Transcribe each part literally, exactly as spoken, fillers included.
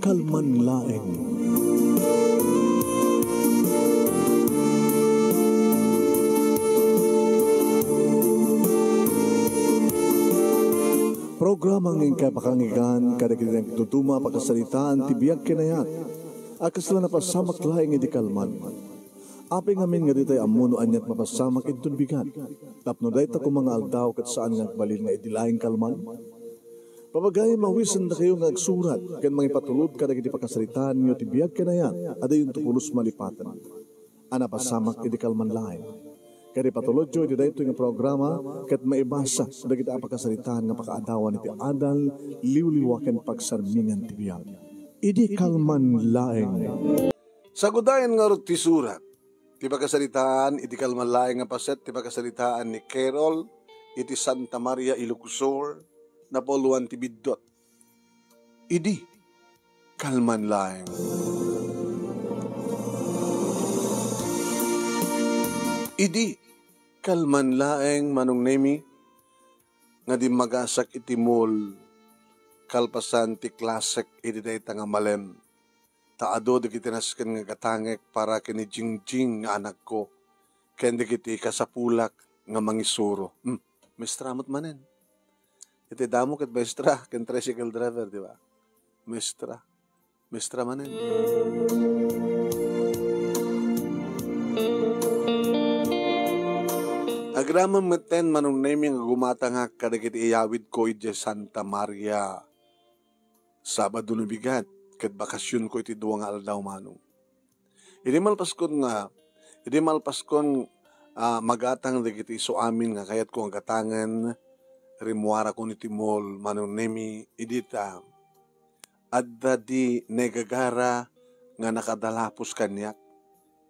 kalman laeng. Programa nga inkay pakanggan kadagiti nagduduma a pakasaritaan ti biag ken ayat a kasla napasamak laeng idi kalman. Apay ngamin nga ditay ammo no aniat mapasamak inton bigat, tapno dayta koma nga aldaw ket saan nga agbalin nga idi laeng kalman? Papagayam, awisendakayo nga agsurat ken mangipatulod kadagiti pakasaritaanyo ti biag ken ayat a diyonto pulos malipaten a napasamak idi kalman laeng. Ket ipatulodyo iti daytoy nga programa ket maibasa dagiti a pakasaritaan nga pakaadawan iti adal, liwliwa ken pagsarmingan ti biag. Idi kalman laeng. Sagudayen ngarud ti surat ti pakasaritaan iti kalman laeng nga paset ti pakasaritaan ni Carol iti Santa Maria, Ilocos Sur, napuloan ti biddut. Idi kalman laeng. Idi kalman laeng, Manong Nemi, nga dimmagasak iti mall kalpasan ti klasek idi dayta nga malem. Ta adu dagiti nasken nga gatangek para ken ni Jingjing nga anakko, ken dagiti kasapulak nga mangisuro. Hmm, maestra met manen. Iti damo ket maestra ken tricycle driver, di ba? Maestra. Maestra manen. Agraman metten, Manong Nemi, nga gumatangak kadagiti iyawidko idiay Santa Maria. Sabado no bigat, ket bakasionko iti dua nga aldaw, Manong. Idi malpaskon nga, idi malpaskon, ah, magatang dagiti isu amin nga kayatko nga gatangen, rimmuarakon iti mall, Manong Nemi, idi ta adda di naigagara nga nakadalapos kaniak.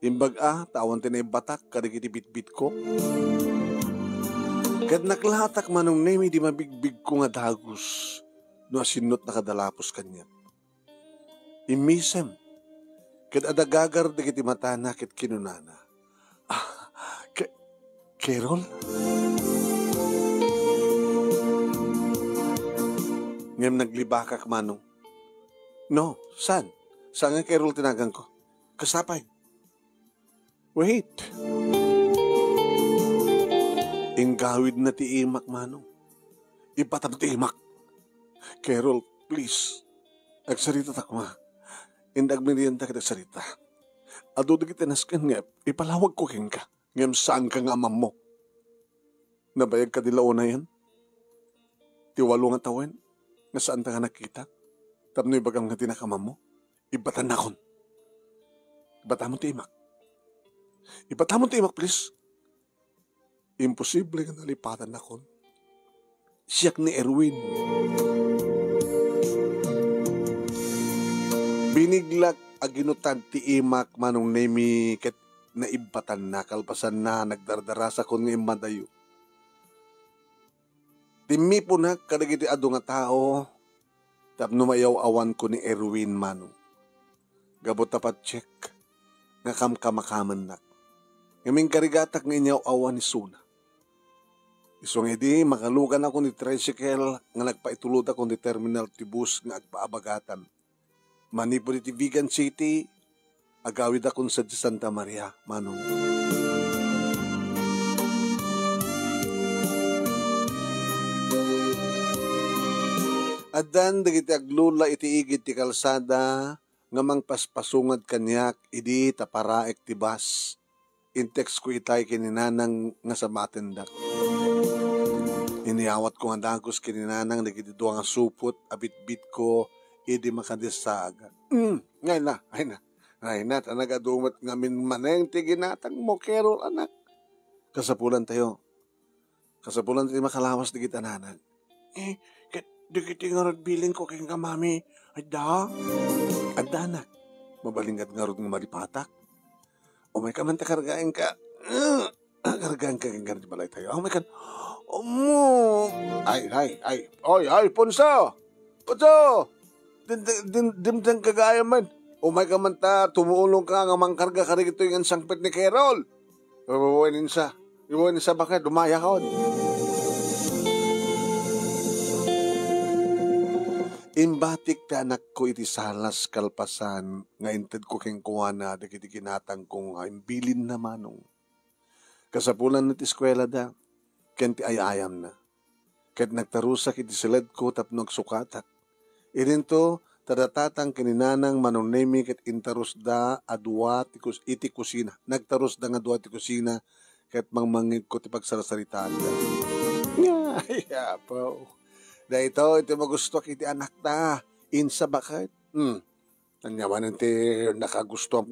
Imbag a, ta awan ti naibbatak kadagiti bitbitko. Ket naklatak, Manong Nemi, di mabigbigko nga dagus no asinno ti nakadalapos kaniak. Immisem, ket adda gagar dagiti matana ket kinunana, "Ah, Ke-, Carol?" Ngem naglibakak, Manong. "No, saan? Saan nga Carol ti naganko? Kasapay?" "Wait. Inggawidna ti imak, Manong. Ibbatam ti imak. Carol, please. Agsarita ta koma. Inda agmerienda ket agsarita. Adu dagiti nasken nga ipalawagko kenka, ngem saanka nga amammo. Nabayagka di la unayen ti walo nga tawen nga saanta nga nakita, tapno ibagam nga dinak amammo. Ibbatannakon. Ibbatamon ti imak. Ibbatamon ti imak, please." Imposible nga nalipatannakon. Siak ni Erwin. Biniglak a ginutad ti imak, Manong Nemi, ket naibbatanna. Kalpasanna, nagdardarasakon nga immadayo. Timmiponak kadagiti adu nga tao tapno maiyaw-awanko ni Erwin, Manong. Gapu ta patiek nga kamkamakamennak. Ngem inkarigatak nga inyaw-awan isuna. Isu nga idi, makaluganakon ti tricycle nga nagpaitulodakon ti terminal ti bus nga agpaabagatan. Manipud iti Vigan City, agawidakon sadiay Santa Maria, Manong. Addan dagiti aglula iti igid ti kalsada nga mangpaspasungad kaniak idi ta paraek ti bus. Intextko itay ken ni Nanang nga samatendak. Iniyawatko nga dagus ken ni Nanang dagiti dua nga supot a bitbitko idi makadissaagak. Mm, ayna, ayna. Ayna, ta nagadu met ngamin manen ti ginatangmo, Carol, anak. Kasapulantayo. Kasapulan ti makalawas dagiti nanang. Eh, ket dagiti ngarud bilinko kenka, Mami, adda? Adda, anak. Mabalin ngarud nga malipatak. Umayka man ta kargaenka. Kargaenka kenka ti balaytayo. Umayka. Ummo. Ay, ay, ay. Oy, ay, Ponso! Ponso! Din-, din-, din-, dimteng ka gayam man. Umayka man ta, tumulongka nga mangkarga kadagitoy nga insangpet ni Carol. Wen insa. Wen insa, bakit? Dumayakon. Imbatik ti anakko iti salas kalpasan nga intedko kenkuana dagiti kinatangko nga imbilinna, Manong. Kasapulanna ti eskuelada ken ti ay-ayamna. Ket nagtarusak iti siledko tapno agsukatak. Idinto, ta datatang ken ni Nanang Manong Nemi ket intarusda a dua ti kus-, iti kusina. Nagtarusda nga dua ti kusina ket mangmangngegko ti pagsarsaritaanda. Ay, apo. Daytoy ti magustuak iti anakta. Insa, baket? Hmm. Ania manen ti nakagustuam,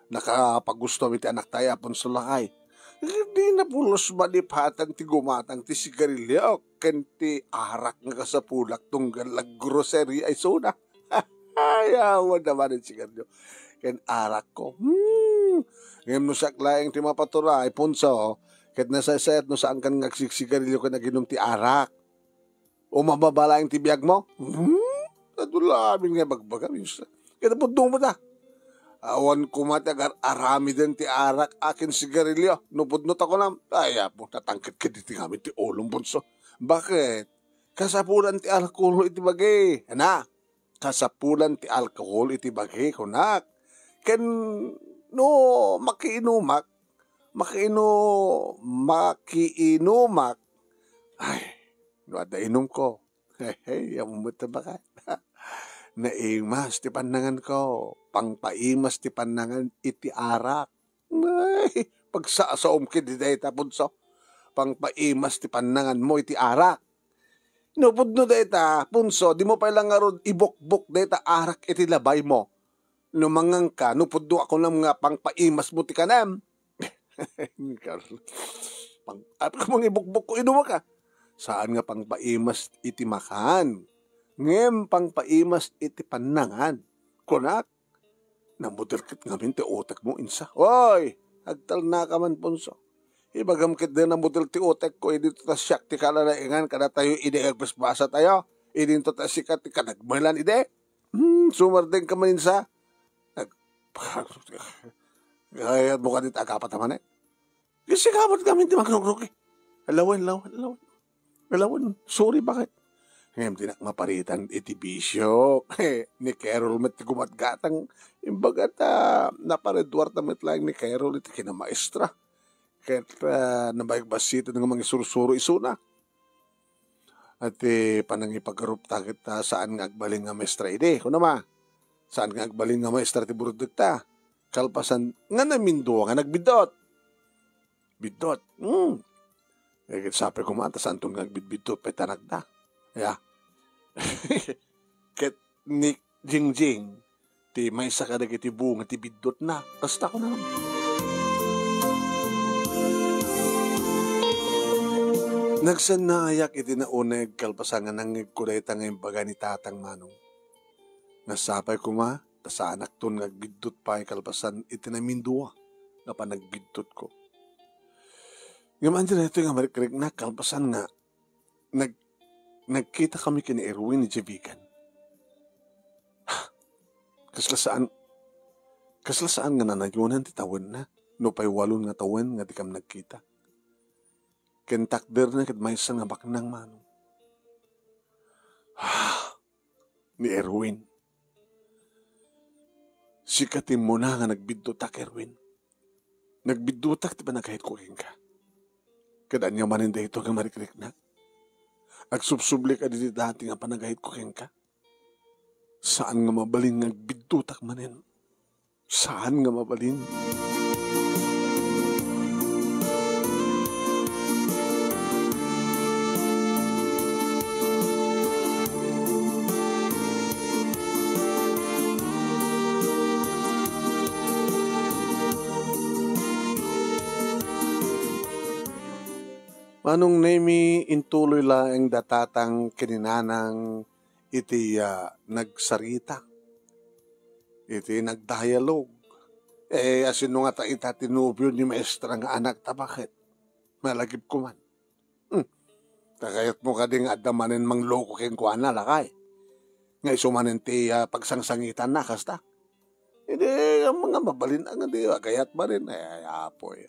nakapagustuam iti anakta, Aponso, lakay? Dina pulos malipatan ti gumatang ti sigarilio ken ti arak nga kasapulak tunggal aggrocery ay suna. Ay, awan naman ti sigarilio ken arakko. Hmm. Ngem no siak laeng ti mapaturay, Ponso, ket nasaysayat no saankan nga agsigsigarilio ken aginum ti arak. O mababa laeng ti biagmo? Hmm? Adu la amin nga ibagbagam, Diyos. Ket napudno met a. Awan koma ti agar-aramiden ti arak akin sigarilio. No pudno ta kunam, ay, apo, natangked ket iti ngamin ti ulom, Ponso. Baket? Kasapulan ti alkohol iti bagi. Ana, kasapulan ti alkohol iti bagi, kunak. Ken no makiinumak, makiinu-, makiinumak, ay, no adda inumko. Hey, ammom met ta baket. Naimas ti pannanganko. Pangpaimas ti pannangan iti arak. Ay, pagsasaom ket dayta, Ponso. Pangpaimas ti pannanganmo iti arak. No pudno dayta, Ponso, dimo pay la ngarud ibukbok dayta arak iti labaymo. No manganka, no pudno a kunam nga pangpaimasmo ti kanem. Carl, pang-, apay ka mangibukbok ko, inumaka. Saan nga pangpaimas iti makan, ngem pangpaimas iti pannangan. Kunak, namudel ket ngamin ti utekmo, insa. Oy, agtalnaka man, Ponso. Ibagam ket di namudel ti utekko, idinto ta siak ti kalalaengan kadatayo idi agbasbasatayo. Idinto ta sika ti kanagmelan idi. Hmm, sumardeng ka man, insa. Nag-, gayatmo kadi ti agapat a manen. Sika met ngamin ti mangrukruki. Lawen, lawen, lawen. Lawen, sorry, baket? Ngem dinak maparitan iti bisio. Ni Carol met ti gumatgatang. Imbaga ta napareduarta met laeng ni Carol iti kinamaestra. Ket, ah, nabagbassit nga mangisursuro isuna. Iti panangipagarupta ket, ah, saan nga agbalin nga maestra idi. Kunam a, saan nga agbalin nga maestra ti burudekta. Kalpasan nga namindua nga nagbiddut. Biddut. Hmm. Eh, ket sapay koma ta saanton nga agbidbiddut pay ti anakda. Ya. Ket ni Jingjing ti maysa kadagiti bunga ti biddutna. Kasta ko na. Nagsannaayak iti nauneg kalpasan nga nangngegko dayta nga imbaga ni Tatang Manong. Nasapay koma ta saanakton nga agbiddut pay kalpasan iti namindua nga panagbiddutko. Ngem ania daytoy nga marikriknak kalpasan nga nag-, nagkitakami ken ni Erwin idiay bigan. Kasla saan, kasla saan nga nanayonan ti tawenna, nupay walon nga tawen nga dikam nagkita. Ken takderna ket maysa nga baknang, Manong. Ni Erwin. Sika ti immuna nga nagbiddutak, Erwin. Nagbiddutak ti panagayatko kenka. Ket ania manen daytoy nga marikriknak? Agsubsubli kadi ti dati nga panagayatko kenka? Saan nga mabalin nga agbiddutak manen. Saan nga mabalin. Manong Nemi, intuloy laeng da Tatang ken ni Nanang iti, ah, nagsarita, iti nagdialogue. Eh, asino ngata ita ti nobio ni maestra nga anakta, baket? Malagipko man. Hmm. Ta kayatmo kadi nga adda manen mangloko kenkuana, lakay? Nga isu manen ti, ah, pagsangsangitanna, kasta? Idi, ammom nga mabalin nga di, agayat manen. Ay, ay, apoy.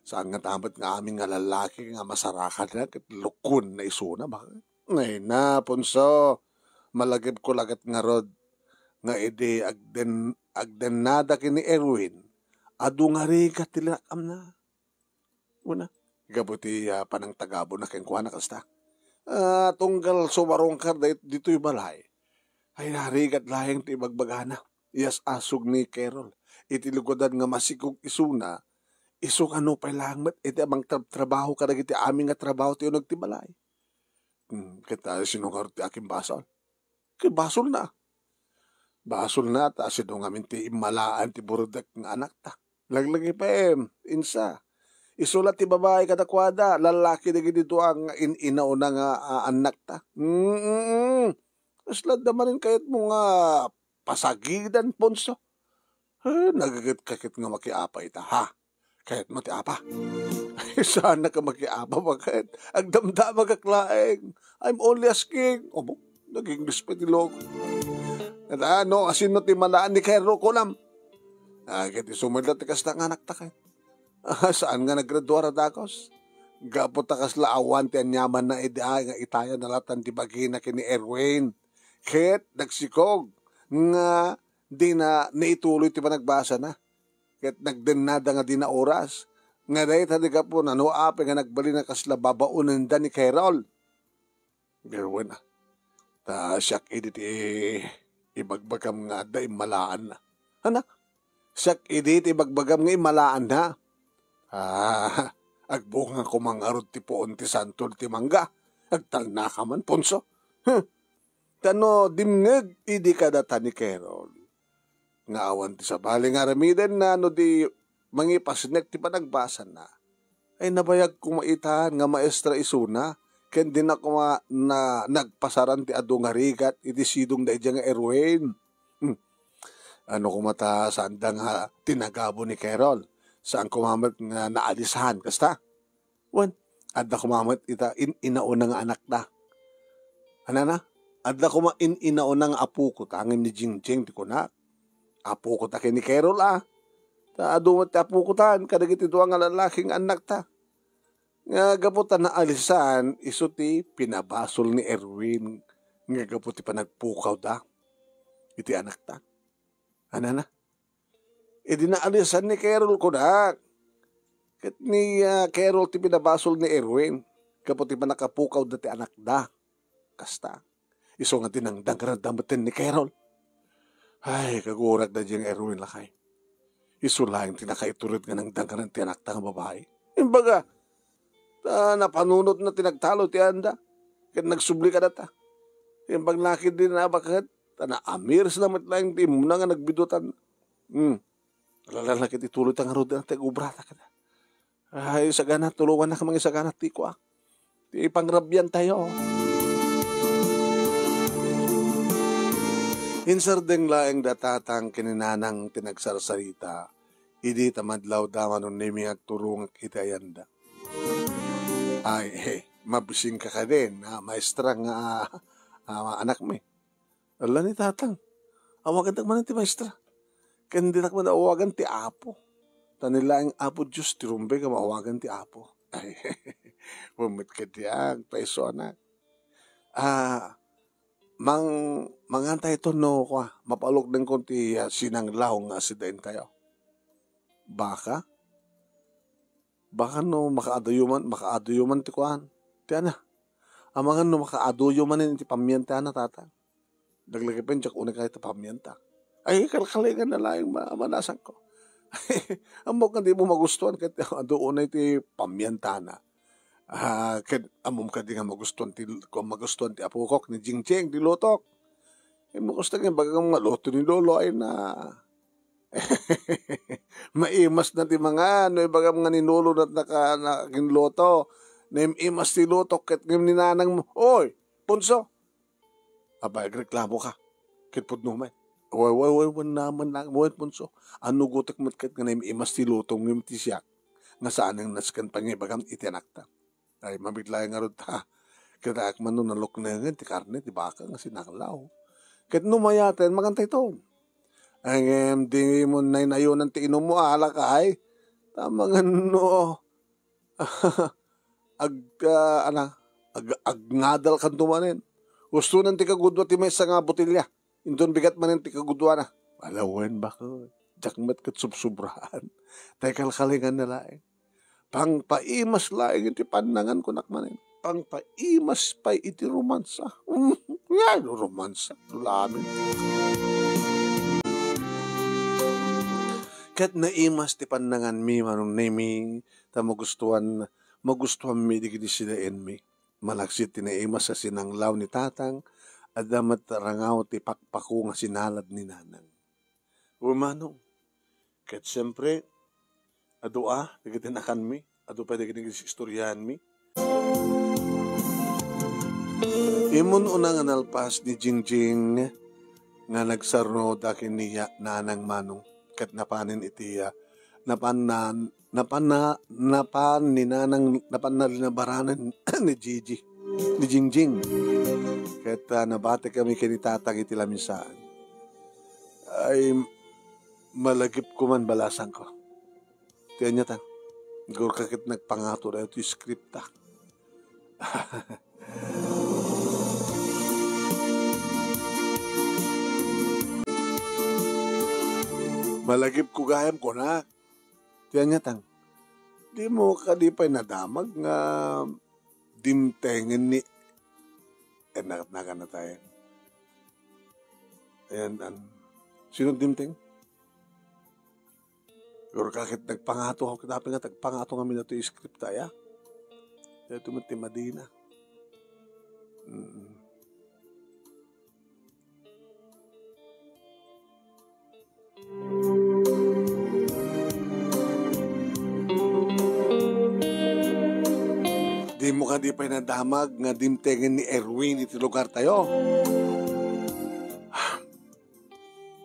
Saan ngata met nga amin nga lallaki nga masarakanna ket lokoenna isuna, baket? Ay, Naponso, Malagipko la ket ngarud nga idi agden-, agdennada ken ni Erwin, adu nga rigat ti linak-amna. Una, gapu ti, ah, panangtagabona kenkuana kasta. Ah, tunggal sumarungkar day-, ditoy balay, ay narigat laeng ti ibagbagana. Iyas-asog ni Carol. Iti lugadan nga masikog isuna, isu kano pay laeng met iti amang trab-, trabaho kadagiti amin nga trabaho ti uneg ti balay. Hmm, ket, ah, sino ngarud ti akimbasol? Ket basolna. Basolna ta sino ngamin ti immalaan ti burudak nga anakta. Laglagipem, insa. Isu la ti babai kadakuada, lallaki dagiti dua nga in-inauna nga, ah, annakta. Mm, mm, mm. Kasla adda manen kayatmo nga pasagidan, Ponso? Eh, nagaget-kaket nga makiapa ita, ha? Kayatmo ti apa? Ay, saan ka makiapa, baket? Agdamdamagak laeng. I'm only asking. Obo, naging dispe ti logo. Ket ano, asino ti malaan ni Cairo, kunam? Ah, ket isu met la ti kasta nga anakta ket. Ah, saan nga naggraduar a dakes? Gapu ta kasla awan ti aniamanna idi ay nga itayan nalatan ti bagina ken ni Erwin. Ket nagsikog nga dina naituloy ti panagbasana. Ket nagdennada nga dina oras. Nga dayta ti gapuna no apay nga nagbalin a kasla babaonenda ni Carol. Pero wen, ah, ta siak idi ti ibagbagam nga adda immalaanna. Ana? Siak idi ti ibagbagam nga immalaanna. Ah, agbunga koma ngarud ti puon ti santol ti mangga. Agtalna ka man, Ponso. Huh. Ta no dimngeg idi kadata ni Carol nga awan ti sabali nga aramidenna no di mangipasnek ti panagbasana, ay nabayag koma itan nga maestra isuna, ken dina koma na nagpasaran ti adu nga rigat iti sidongda idiay nga Erwin. Hmm. Ano koma ta saanda nga tinagabo ni Carol? Saan koma met nga naalisan, kasta? Wen, adda koma met ita in-inauna nga anakda. Anana? Adda koma in-inauna nga apokota ngem ni Jingjing ti kunak. Apokota ken ni Carol, a. Ta adu met ti apokotan kadagiti dua nga lallaki nga annakta. Nga gapu ta naalisan, isu ti pinabasol ni Erwin nga gapu ti panagpukawda iti anakta. Anana? Idi naalisan ni Carol kunak. Ket ni, ah, Carol ti pinabasol ni Erwin gapu ti pannakapukawda ti anakda. Kasta. Isu nga dinangdangranda metten ni Carol. Ay, kagurakda diay nga Erwin, lakay. Isu laeng ti nakaitured nga nangdangran ti anakta nga babai. Imbaga, ta napanunotna ti nagtalo ti anda, ket nagsubli kadata. Imbag nakit di nabaket, ta naamirsna met laeng ti immuna nga nagbidutan. Hmm. Alalanna ket ituloyta ngarud ti agubrata kada. Ay, sagana, tulongannak mangisagana ti kua. Ti pangrabiantayo. Insardeng laeng da tatang ken ni nanang ti nagsarsarita. Idi ta madlawda, manunemi nga agturongak iti ayanda. Ay, eh, mabisingka kadin, ah, maestra nga, ah, anakmi. Ala ni tatang, awagantak manen ti maestra. Ken dinak man awagan ti Apo. Ta ni laeng Apo Dios ti rumbeng nga maawagan ti Apo. Ay, wen met kadi, agpayso, anak. Ah, mang-, mangantayto no, kua, mapalukdengko ti, ah, sinanglaw nga asidaentayo. Baka? Baka no makaadayo man, makaadayo man ti kuan. Ti ana, amangan no makaadayo manen iti pamiantana, tatang. Laglagipem, diak unay kayat ti pamianta. Ay, kalkalingan na laeng ma-, manasangko. Ammok nga di mo magustuhan ket adu unay ti pamiantana. Ah, ket ammom kadi nga magustuhan ti, kung magustuhan ti apokok ni Jingjing ti lutok. Ay, magusto nga ibagam nga luto ni Lolo ay na. Maimas na ti mangan, no ibagam nga ni Lolo na naka-, naginluto. Naim-imas ti lutok ket ngem ni nanang mo, "Oy, Ponso!" Abay, agreklamo ka. Ket pudno met. Way, way, way, wen naman na, wen, Ponso. Ano gutek met ket nga naim-imas ti luto ngem ti siak nga saan nga nasken pangibagam iti anakta. Ay, mabitlaeng ngarud ta. Kitaek man no naluknengen ti karne ti baka nga sinanglaw. Ket no mayaten, mangantayto. Ngem di mo naynayonan ti inummo, alak ay. Ta mangan no ag-, ah, ana, ag-, agngadalkanto manen. Ustonan ti kagudua ti maysa nga botelya. Inton bigat manen ti kaguduana. Ala wen, baket. Diak met ket subsubraan. Tay kalkalinganna laeng. Pangpaimas laeng iti pannangan, kunak manen. Pangpaimas pay iti romansa. Yan, romansa. Dulamin. Ket naimas ti pannanganmi, Manong Nemi, ta magustuan, magustuanmi dagiti sidaenmi. Malaksid ti naimas a sinanglaw ni Tatang, adda met rangaw ti pakpako nga sinalad ni Nanang. Wen, Manong. Ket siempre, adu a dagiti nakanmi, adu pay dagiti istoryaanmi. Immun una nga nalpas ni Jingjing nga nagsarnoda ken ni Nanang, Manong, ket napanen iti, ah, napannan-, napanna-, napan ni Nanang, napanna linabaranan ni Gigi, ni Jingjing. Ket, ah, nabati kami ken ni Tatang iti lamisaan. Ay, malagipko man, balasangko. Ti ania, Tang? Gurka ket nagpangato daytoy script, a. Malagipko gayam, kunak. Ti ania, Tang? Dimo kadi pay nadamag nga dimtengen ni, eh, na-, naganatayan. Ayan, an-, sino dimteng? Gurka ket nagpangato, ket apay nga nagpangato ngamin daytoy script, aya? Daytoy met ti madina. Mm. Dimo kadi pay nadamag nga dimtengen ni Erwin iti lugartayo?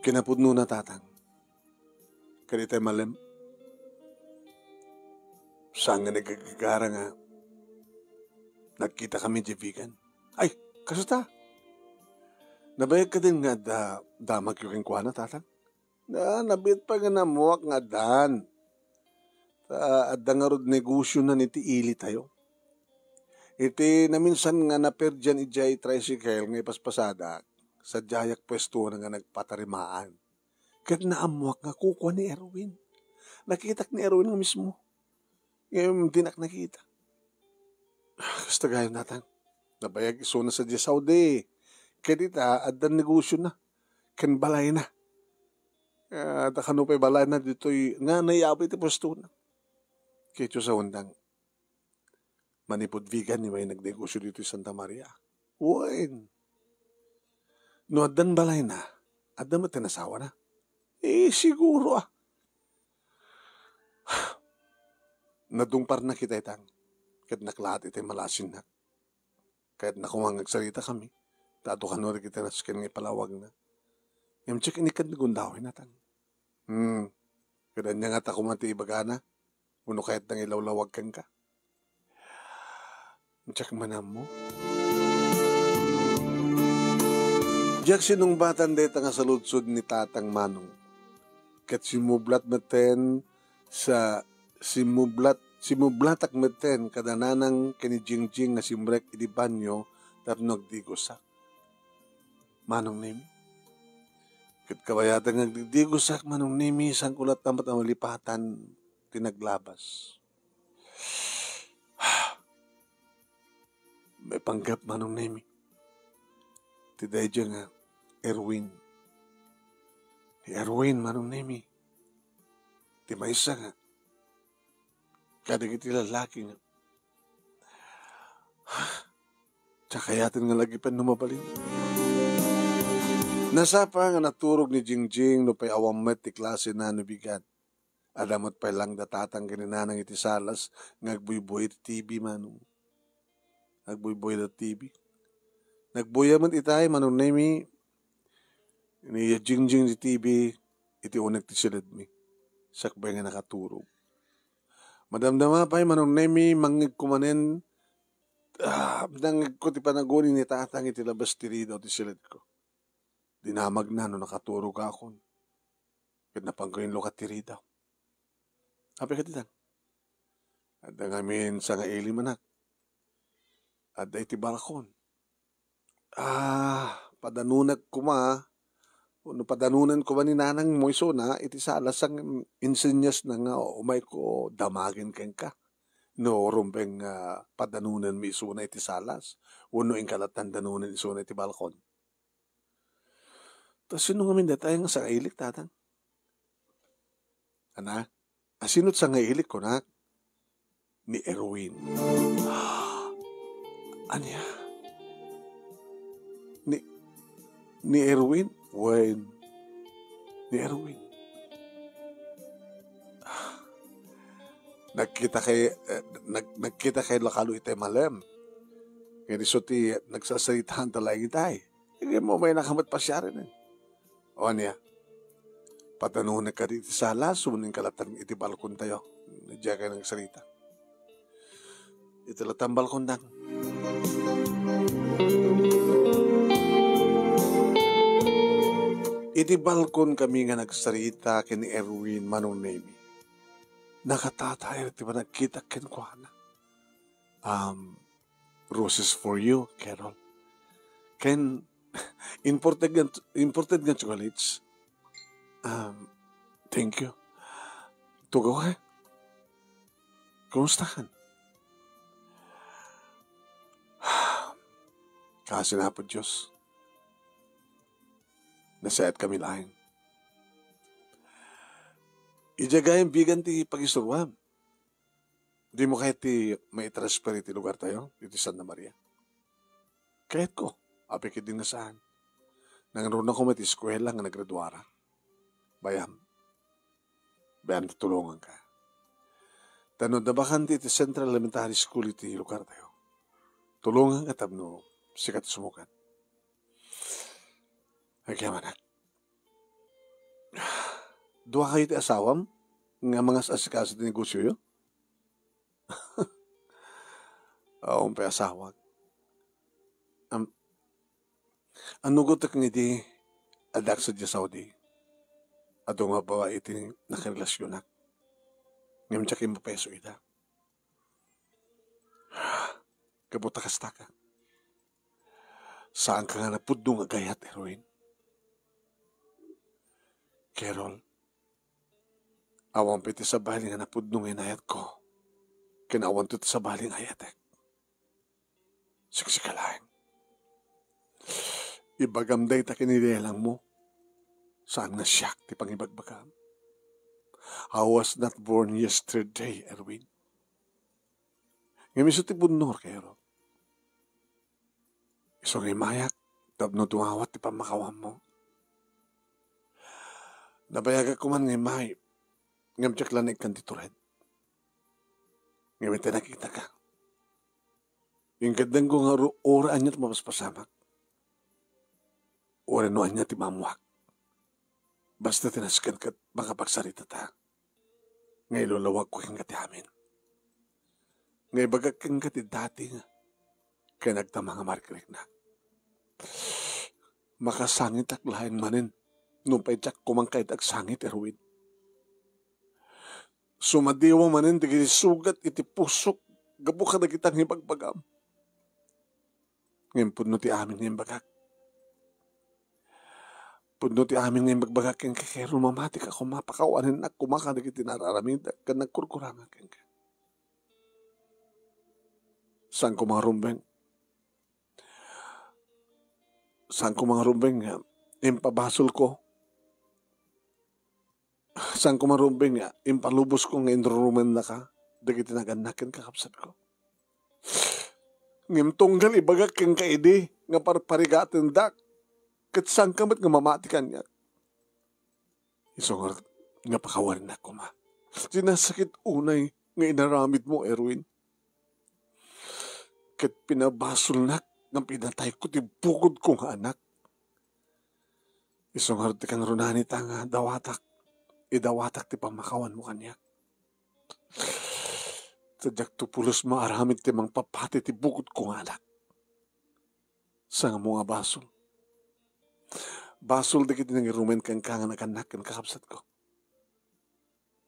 Kinapudnona, Tatang. Kadi tay malem. Saan nga nagagagara nga nagkita kami di Vigan. Ay, kasta. Nabayag kadin nga adda damagyo kenkuana, Tatang? Na, nabiit pay nga nammuak nga addan. Ta, adda ngarud negosionan iti ilitayo. Iti naminsan nga naperdian idiay tricycle nga ipaspasadak, sadiayak puestoan nga nagpatarimaan. Ket naammoak nga kukua ni Erwin. Nakitak ni Erwin nga mismo. Ngem dinak nakita. Kasta gayam, Tatang. Nabayag isuna sadiay Saudi. Ket ita, addan negosiona ken balayna. Ah, ta kano pay balayna ditoy nga nayabi ti puestona. Ket sawen, Tang, manipud Vigan ni may nagnegosio ditoy Santa Maria. Wen. No addan balayna, adda met ti nasawana. Eh, siguro, a. Nadungparna kita, Tang. Ket naklaat iti malasinnak. Kayatna koma nga agsarita kami, ta adu kano dagiti nasken nga ipalawagna. Ngem diak inikkan ti gundawayna, Tang. Hmm. Ket ania ngata koma ti ibagana? Wenno kayatna nga ilawlawag kenka? Diak man ammo. Diak sinungbatan dayta nga saludsod ni Tatang, Manong. Ket simmublat metten sa simmublat, simmublatak metten kada Nanang ken ni Jingjing nga simrek idi banio tapno agdigosak, Manong Nemi. Ket kabayaten nga agdigosak, Manong Nemi, saanko latta met a malipatan ti naglabas. Maipanggep, Manong Nemi. Ti daydiay nga Erwin. Ni Erwin, Manong Nemi. Ti maysa nga kadagiti lalaki nga, diak kayaten nga lagipen no mabalin. Nasapa nga naturog ni Jingjing nupay awan met ti klasena no bigat. Adda met pay langda Tatang ken ni Nanang iti salas nga agbuybuy iti T V, Manong. Agbuybuy iti T V. Nagbuya met itay, Manong Nemi, ni Jingjing iti T V iti unek ti siledmi. Sakbay nga nakaturog. Madamdama pay, Manong Nemi, mangngegko manen, ah, nangngegko ti panaguni ni Tatang iti labas ti ridaw ti siledko. Dinamagna no nakaturogakon. Ket napanko inlukat ti ridaw. Apay kadi, Tang? Adda ngamin sangaili, anak. Adda iti balkon. Ah, padanonek koma, no padanonen koma ni nanangmo isuna iti salas a insenyasna nga umayko damagen kenka. No rumbeng nga padanonenmi isuna iti salas, wenno inka lattan danonen isuna iti balkon. Ta sino ngamin dayta nga sangailik, tatang? Ana, asino ti sangailik, kunak? Ni Erwin. Ania? Ni, ni Erwin? Wen. Ni Erwin. Nagkita kay, eh, nag-, nagkita kay lakalo itay malem. Ngem isu ti nagsasaritaan ta laeng itay. Ngem umaynaka met pasiaren, eh. O ania? Padanonek kadi iti salas, wenno inka lattan iti balkontayo. Diay kay nagsarita. Iti lattan balkon, dang. Iti balkon kami nga nagsarita ken ni Erwin Manong Nemi. Nakatatay ti panagkitak kenkuana. Um, Roses for you, Carol. Ken imported nga, imported nga chocolates. Um, thank you. Tugaw, eh. Kumusta kan? Kasi na po, Diyos. Nasayaat kami laeng. Idiay gayam bigan ti pagisuruam. Dimo kayat ti maitransfer iti lugartayo, iti Santa Maria? Kayatko, apay ketdi nga saan. Nangruna koma iti eskuela nga nagraduara. Bayam. Bayam ti tulonganka. Ta no adda bakante iti Central Elementary School iti lugartayo, tulonganka tapno sika ti sumukat. Agyamanak. Dua kayo ti asawam nga mangas-asikaso ti negosioyo? Awan pay asawak. Am-, annugotek nga idi addak sadiay Saudi, adu nga babai ti nakarelasionak. Ngem diak immapeso ida. Gapu ta kastaka. Saanka nga napudno nga agayat, Erwin? Carol, awan pay ti sabali nga napudno nga inayatko, ken awanto ti sabali nga ayatek. Siksika laeng. Ibagam dayta ken idi elangmo. Saan nga siak ti pangibagbagam. I was not born yesterday, Erwin. Ngem isu ti bunnor, Carol. Isu nga immayak tapno dumawat ti pammakawanmo. Nabayagak koman nga immay, ngem diak la naikkan ti tured. Ngem iti nakitaka, inkeddengko nga ru-, uray ania ti mapaspasamak, uray no ania ti maammoak, basta ti nasken ket makapagsaritata. Nga ilulawagko kenka ti amin. Nga ibagak kenka ti dati nga, ken agtama nga marikriknak. Makasangitak laeng manen, nupay diak koma kayat agsangit, Erwin. Sumadiwa manen dagiti sugat iti pusok gapu kadagiti nga ibagbagam. Ngem pudno ti amin nga imbagak. Pudno ti amin nga imbagbaga kenka, Carol, mamatika koma, pakawanennak koma kadagiti nararamidek ken nagkurkurangak kenka. Saan koma rumbeng, saan koma rumbeng nga impabasolko. Saan koma rumbeng nga impalubosko nga inrurumennaka dagiti nagannak ken kakabsatko. Ngem tunggal ibagak kenka idi nga parparigatendak, ket saanka met nga mamati kaniak. Isu ngarud nga pakawanennak koma ti nasakit unay nga inaramidmo, Erwin. Ket pinabasolnak nga pinatayko ti bukodko nga anak. Isu ngarud ti kangrunaan ita nga dawatak, idawatak ti pammakawanmo kaniak. Ta diakto pulos maaramid ti mangpapati ti bukodko nga anak. Sangamo nga basol. Basol dagiti nangirumen kenka nga nagannak ken kakabsatko.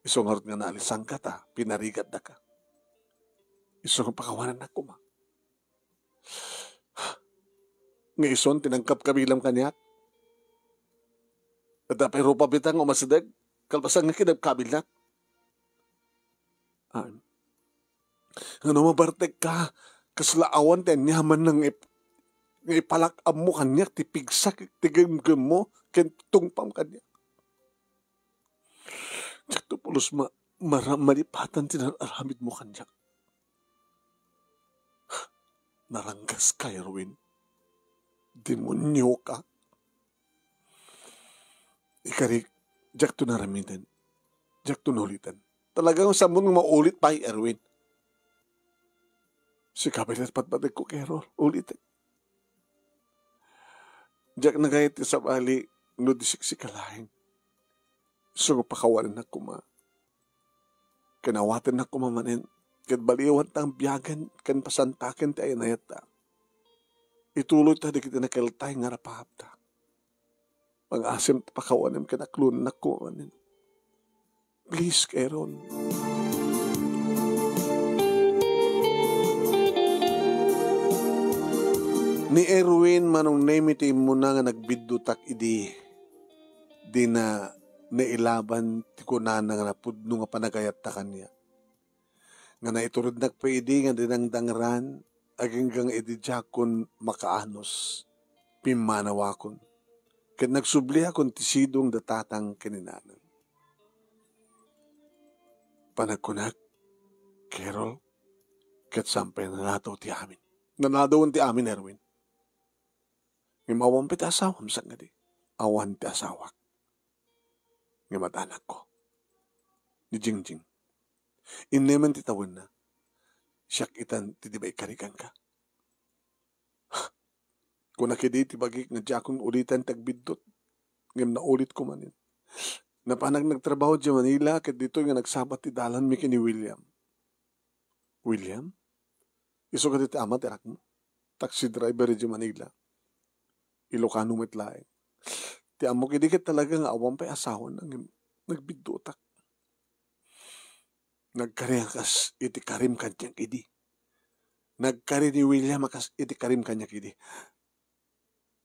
Isu ngarud nga naalisanka ta pinarigatdaka. Isu nga pakawanennak koma. nga isun ti nagkabkabilam kaniak? Adda pay rupa bitaw nga umasideg, kalpasan nga kinabkabilak. Ah, ngano mabartek ka, kasla awan ti aniaman nga ip-, nga ipalak-ammo kaniak ti pigsa ket ti gemgemmo ken tungpam kaniak. Diakto pulos ma-, mara-, malipatan ti nararamidmo kaniak. Naranggaska, Erwin. Demonioka. Ikarik, diakto naramiden. Diakto nauliten. Talagang saanmo nga maulit pay, Erwin. Sika pay ti patpategko, Carol. Ulitek. Diak na gayat ti sabali no di siksika laeng. Isu nga pakawanennak koma. Ken awatennak koma manen, ket baliwanta nga biagen ken pasantaken ti ay-anayatta. Ituloyta dagiti nakeltay nga rapaapta. Pangasim ti pakawanem ken aklonennak koma manen. Please, Carol. Ni Erwin, Manong Nemi ti immuna nga nagbiddutak idi. Dina nailaban ti kunana nga napudno nga panagayatta kaniak. Nga naiturednak pay idi nga dinangdangran, agingga nga idi diakon makaanus, pimmanawakon, ket nagsubliakon ti sidong da tatang ken ni nanang. Panagkunak, Carol, ket saan pay nanadaw ti amin. Nanadawen ti amin, Erwin. Ngem awan pay ti asawam, sangadi. Awan ti asawak. Ngem adda anakko. Ni Jingjing. Innemen ti tawenna. Siak itan ti di maikariganka. Kunak idi ti bagik nga diakon uliten ti agbiddut. Ngem naulitko manen. Napanak nagtrabaho idiay Manila ket ditoy nga nagsabat ti dalanmi ken ni William. William? Isu kadi ti ama ti anakmo? Taxi driver idiay Manila. Ilocano met laeng. Ti ammok idi ket talaga nga awan pay asawana ngem nagbiddutak. Nagkari a kas iti karim kaniak idi. Nagkari ni William a kas iti karim kaniak idi.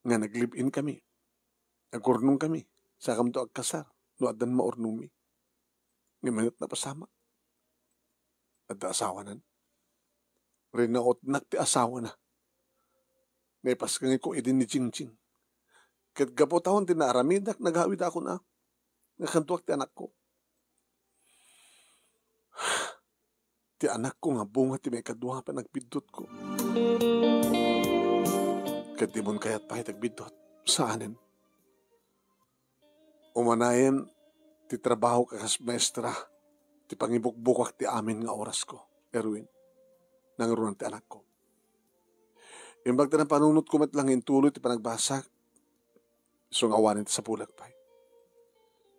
Nga nag-live-in kami. Agurnong kami. Sakamto agkasar. No addan maurnongmi. Ngem met napasamak. Adda asawanan. Rinautnak ti asawana. Naipaskangko idi ni Jingjing. Ket gapu ta awan ti naaramidak, nagawidakon a nga kaduak ti anakko. Ti anakko nga bunga ti maikadua a panagbiddutko. Ket dimon kayat pay ti agbiddut? Saanen. Umanayen ti trabahok a kas maestra ti pangibukbukak ti amin nga orasko, Erwin. Nangruna ti anakko. Imbag ti napanunotko met lang intuloy ti panagbasak, isu nga awanen ti sapulek pay.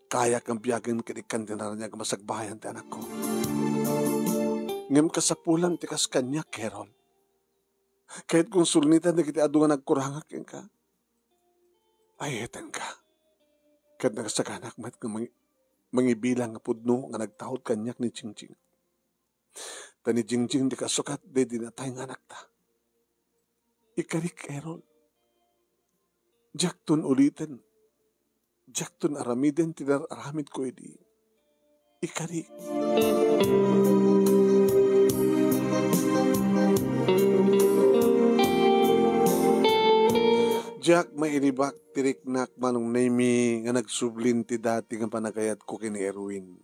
Kayak nga biagen ket ikkan ti naraniag a masagbayan ti anakko. Ngem kasapulan ti kas kaniak, Carol. Kayatko nga sulniten dagiti adu nga nagkurangak kenka. Ay, etenka. Ket nagasaganak met nga mangi-, mangibilang nga pudno nga nagtaud kaniak ni Jingjing. Ta ni Jingjing ti kasukat daydi natay nga anakta. Ikarik, Erol. Diakton uliten. Diakton aramiden ti nar-aramidko idi. Ikarik. Diak mairibak ti riknak, Manong Nemy, nga nagsublin ti dati nga panagayatko ken ni Erwin.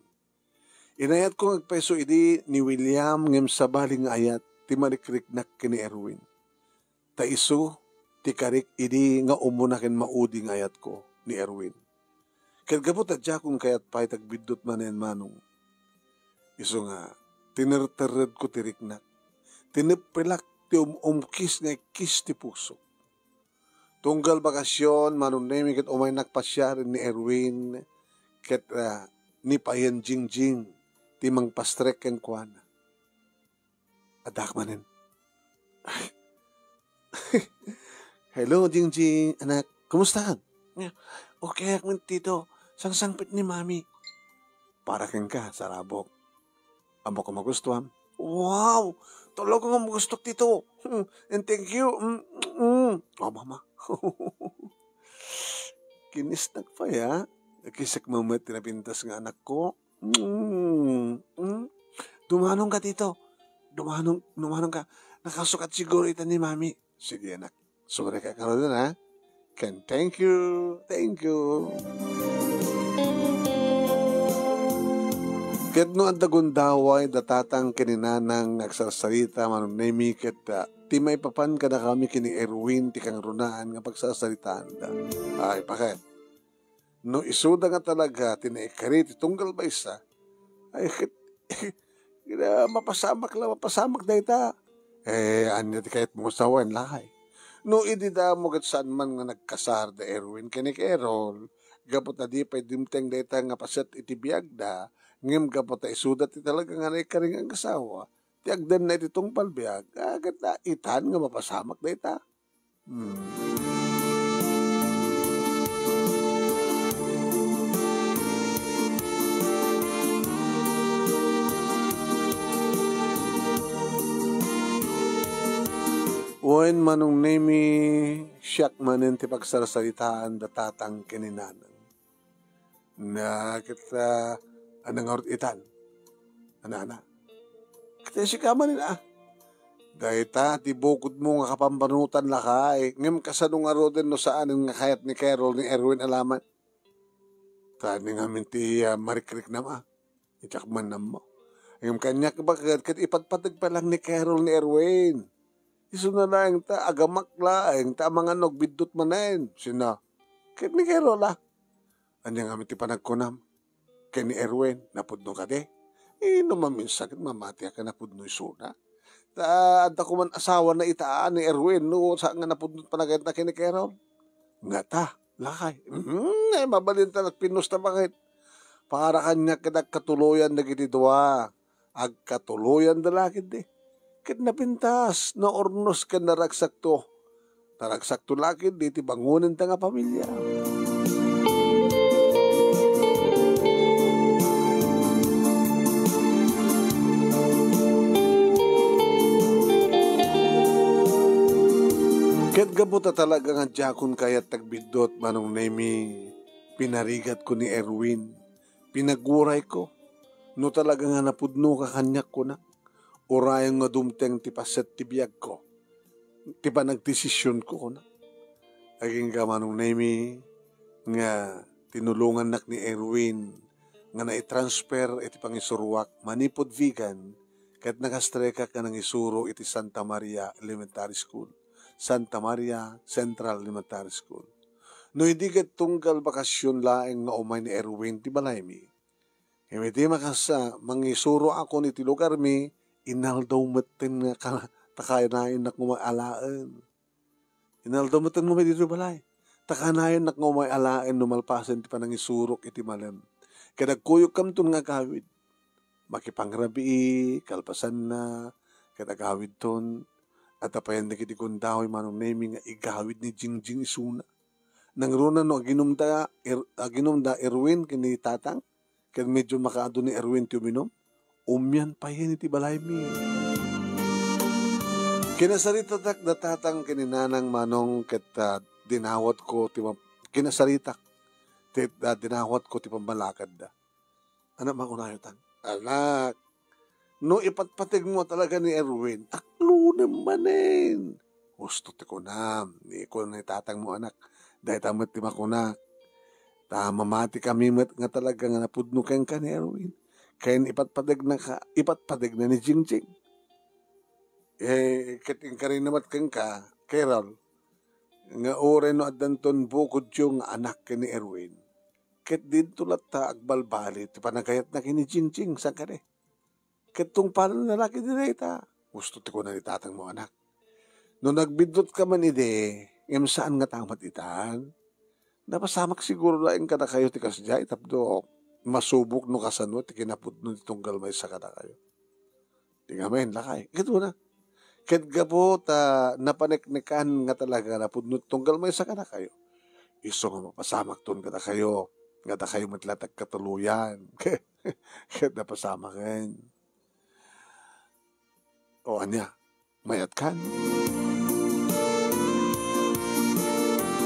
Inayatko nga agpayso idi ni William ngem sabali nga ayat ti marikriknak ken ni Erwin. Ta isu ti karik idi nga umuna ken maudi nga ayatko ni Erwin. Ket gapu ta diakon kayat pay ti agbiddut manen, Manong. Isu nga, tinerteredko ti riknak. Tineppelak ti um-umkis nga ikkis ti pusok. Tunggal bakasion, Manong Nemy, ket umaynak pasiaren ni Erwin ket, ah, ni Payen Jingjing ti mangpastrek kenkuana. Addaak manen. Hello, Jingjing, anak. Kumusta? Okay ak man, Tito. Sangsangpet ni Mami. Para kenka, sarabok. Ammok a magustuam. Wow! Tulog nga gustok dito. Hmm, and thank you. Mm, mm. Oh, mama. Kinisnak pay, ha? Kisek mo met ti napintas nga anakko. Mm, mm. Dumanong ka dito. Dumanong, dumanong ka. Nakasukat siguro ita ni Mami. Sige, anak. Sumre ka karon, ha? Ken, thank you. Thank you. Ket no adda gundaway da tatang ken ni nanang nga agsarsarita, Manong Nemi, ket, ah, ti maipapan kadakami ken ni Erwin ti kangrunaan nga pagsarsaritaanda. Ay, paket. No isuda nga talaga ti naikari ti tunggal maysa, ay, ket, ina, mapasamak la, mapasamak dayta. Eh, ania ti kayatmo nga sawen, lakay? No idi damo ket saan man nga nagkasar da Erwin ken ni Carol, gapu ta di pay dimteng dayta nga paset iti biagda, ngem gapu ta isuda ti talaga nga naikari nga agasawa, ti agdenna iti tungpal biag, ah, ket, ah, itan nga mapasamak dayta. Hmm. Wen, Manong Nemi, siak manen ti pagsarsaritaan da tatang ken ni nanang. Na, ket, ah, ania ngarud itan? Ana, ana. Ket sika manen, ah. Dayta ti bukodmo nga kapambanutan, lakay. Ngem kasano ngaruden no saanen nga kayat ni Carol ni Erwin a laman? Ta ania ngamin ti, ah, marikriknam, ah. Diak man ammo. Ngem kaniak baket ket ipadpateg pay laeng ni Carol ni Erwin. Isuna laeng ta agamak laeng ta amangan no agbiddut manen. Sina? Ket ni Carol, ah. Ania ngamin ti panagkunam? Ken ni Erwin, napudno kadi? Inno maminsan ket mamatiak a napudno isuna. Ta adda koman asawana ita ni Erwin no saan nga napudno ti panagayatna ken ni Carol. Ngata, lakay. Mhm, ay, mabalinta nagpinnusta baket. Para kaniak ket agkatuloyan dagiti dua. Agkatuloyanda la ketdi. Ket napintas, naurnos ken naragsakto. Naragsakto la ketdi ti bangonenta nga pamilia. Ket gapu ta talaga nga diakon kayat ti agbiddut, Manong Nemi, pinarigatko ni Erwin. Pinagurayko. No talaga nga napudnoka kaniak, kunak, uray nga dumteng ti paset ti biagko, ti panagdesisionko, kunak. Agingga, Manong Nemi, nga tinulongannak ni Erwin nga naitransfer iti pangisuroak manipud Vigan ket nakastrekak nga nangisuro iti Santa Maria Elementary School, Santa Maria Central Elementary School. No idi ket tunggal bakasion laeng nga umay ni Erwin ti balaymi, ngem idi makas-, ah, mangisuroakon iti lugarmi, inaldaw metten nga ka-, ta kanayon nga umay alaen. Inaldaw metten nga umay ditoy balay. Ta kanayon nga umay alaen no malpasen ti panangisurok iti malem. Ket agkuyogkamton nga agawid. Makipangrabii, kalpasanna, ket agawidton. Adda payen dagiti gundaway, Manong Nemi, nga igawid ni Jingjing isuna. Nangruna no aginumda, Er-, aginumda Erwin ken ni Tatang, ket medyo makaadu ni Erwin ti uminum, umian payen iti balaymi. Kinasaritatak da Tatang ken ni Nanang, Manong, ket, ah, dinawatko ti ma-, kinasaritak ti, ah, dinawatko ti pammalakadda. Anak, makunayo tan. Anak, no ipatpategmo talaga ni Erwin, aklonem manen. Husto ti kunam, ni kuna ni tatangmo, anak. Dayta met ti makunak. Ta mamatikami met nga talaga nga napudno kenka ni Erwin. Ken ipatpategna ka, ipatpategna ni Jingjing. Eh, ket inkarina met kenka, Carol, nga uray no addanton bukodyo nga anak ken ni Erwin, ket dinto latta agbalbali ti panagayatna ken ni Jingjing, saan kadi? Ket tungpalenna la ketdi dayta. Husto ti kuna ni tatangmo, anak. No nagbiddut ka man idi, ngem saan nga tamat itan, napasamak siguro laeng kadakayo ti kasdiay tapno masubok no kasano ti kinapudno ti tunggal maysa kadakayo. Ti ngamin, lakay. Ket kuna, ket gapu ta napaneknekan nga talaga napudno ti tunggal maysa kadakayo, isu nga mapasamakton kadakayo, nga dakayo met la ti agkatuloyan. Ket napasamaken. O ania, mayatkan?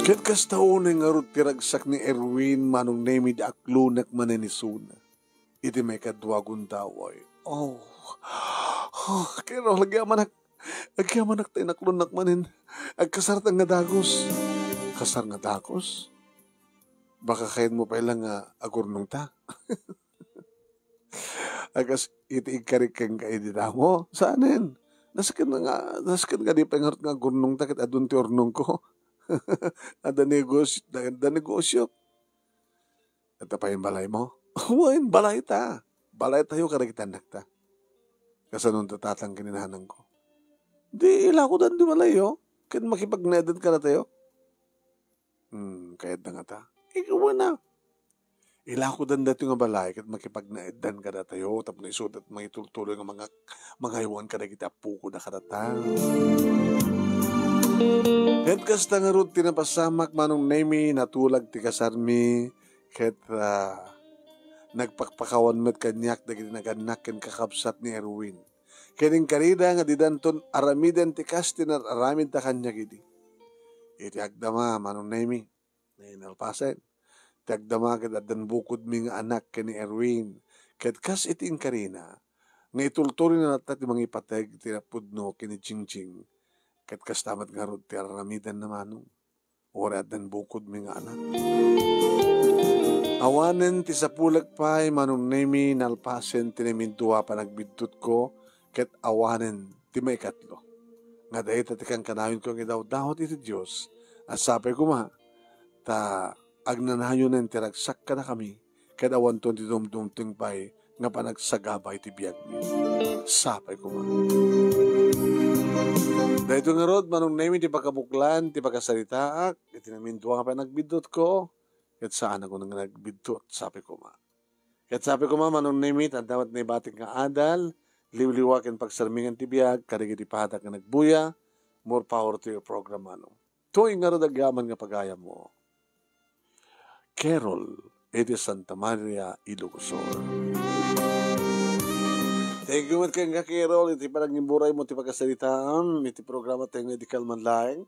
Ket kasta unay ngarud ti ragsak ni Erwin, Manong Nemi, di aklonek manen isuna. Iti maikadua a gundaway. Oh. Oh, Carol, agyamanak. Agyamanak ta inaklonnak manen. Agkasartan nga dagus. Kasar nga dagus? Baka kayatmo pay lang nga agurnongta. Akas iti igkarik kenka idi damo? Saanen? Nasken nga, nasken nga di pay ngarud nga agurnongta ket adun ti urnongko. Adda negos-, adda negosyo. Adda pay balaymo? Wen, balayta. Balaytayo kadagiti annakta. Kasano ti tatang ken ni nanangko? Di ilakodan ti balayyo ken makipagnaeddan kadatayo. Hmm, kayatda ngata? Ikaw na. Ilakodan daytoy nga balay ket makipagnaeddan kadatayo tapno isuda ti mangitultuloy nga mangak-, mangaywan kadagiti appokoda kadata. Ket kasta ngarud ti napasamak, Manong Nemi, natulag ti kasarmi, ket, ah, nagpakpakawan met kaniak dagiti nagannak ken kakabsat ni Erwin. Ken inkarida nga didanton aramiden ti kas ti nararamidda kaniak idi. Iti agdama, Manong Nemi, nalpasen. Ti agdama ket addan bukodmi nga anak ken ni Erwin. Ket kas iti inkarina, nga itultuloyna latta ti mangipateg ti napudno ken ni Jingjing. Ket kasta met ngarud ti aramidenna, Manong. Uray addan bukodmi nga anak. Awanen ti sapulek pay, Manong Nemi, nalpasen ti namindua a panagbiddutko, ket awanen ti maikatlo. Nga dayta ti kankanayon ko nga idawdawat iti Dios, a sapay koma, ta agnanayonen ti ragsak kadakami, ket awanton ti dumdumteng pay nga panagsagaba iti biagmi. Sapay koma. Daytoy ngarud, Manong Nemi, ti pakabuklan ti pakasaritaak iti namindua nga panagbiddutko, ket saan a kunam nga nagbiddut, sapay koma. Ket sapay koma, Manong Nemi, adda met naibatik nga adal, liwliwa ken pagsarmingan ti biag, kadagiti padak nga nagbuya, more power to your program, Manong. Toy ngarud agyaman nga pagayammo. Carol iti Santa Maria, Ilocos Sur. Thank you met kenka, Carol, iti panagimburay mo ti pakasaritaam iti programa tayo nga idi kalman laeng.